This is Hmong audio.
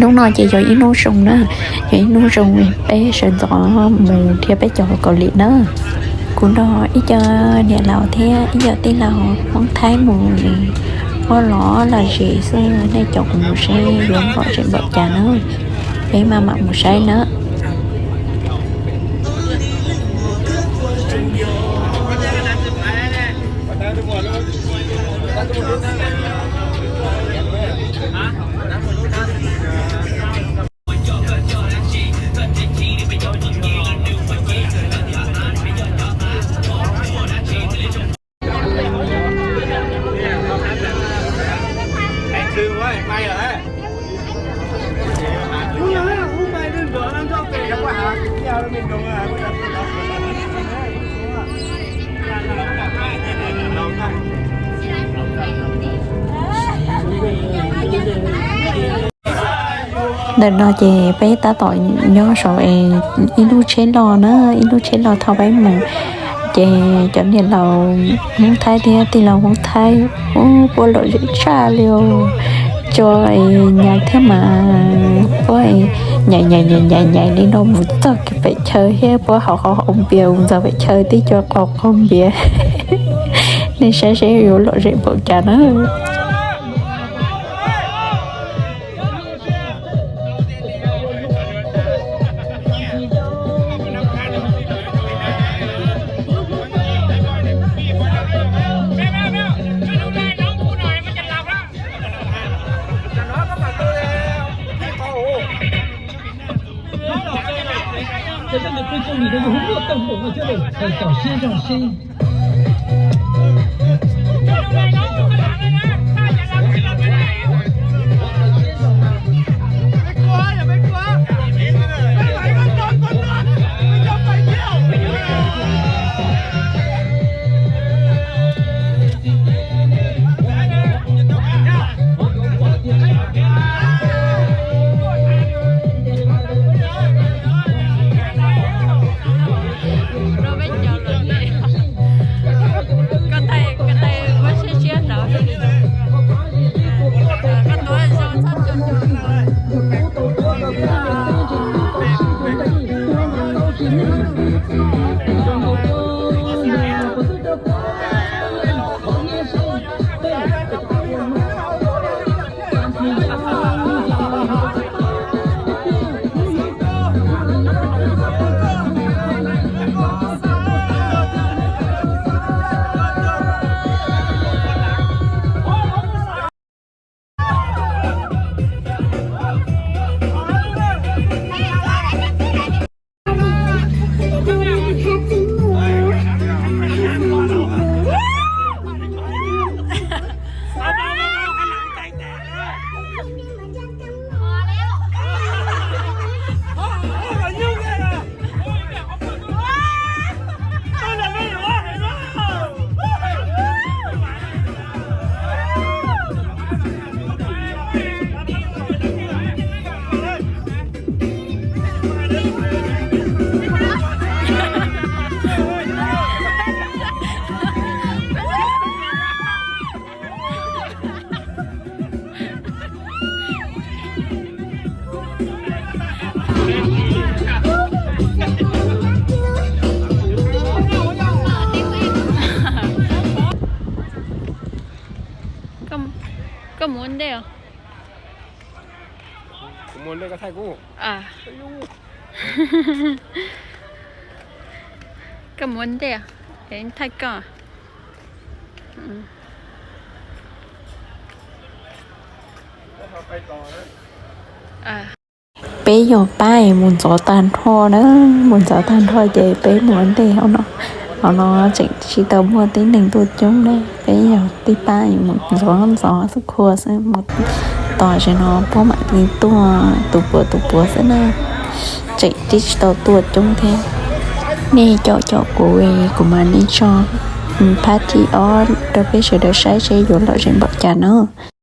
Hnub no ces yog ib hnub zoo na, yog ib hnub zoo peb sawv ntxov mus nrhiav peb cov Kaus Lim na. Kuv nrog ib co niam laus thiab ib co tij laug Hmoob Thaib mus es ua lom lom zem xwb, nej caum kuv mus seb yuav lom zem npaum cas na. Peb maj mam mus saib na. Ntawm no ces peb tab tom nyob saum ib lub tsheb loj na, ib lub tsheb loj thauj peb mus. Ces cov niam laus Hmoob Thaib thiab tij laug Hmoob Thaib, ub, puab lom zem tshaj li os. Tso nyais thiab mas puab nyais nyais nyais nyais li no mus txog kiag pem chaw thiab puab haus haus haus npias mus txog pem chaw tib co qaug qaug npias. Nej saib seb yuav lom zem npaum cas na. Koj mus ua ntej os? Kuv mus ua ntej, koj thaij kuv. Koj mus ua ntej, es thaij koj. Peb yog pab es mus ntxov tag nrho na, mus ntxov tag nrho ces peb mus ua ntej hauv no. Hauv no tseem tsis tau muaj tib neeg tuaj coob na, peb yog tib pab es mus ntxov ntxov xwb, khua xwb mus. Tos zaum no puab mam li tuaj tus puav tus puav xwb na, tseem tib tsis tau tuaj coob thiab. Nej caum caum kuv, kuv mam li tso phab thib ob rau peb sawv daws saib seb yuav lom zem npaum cas na.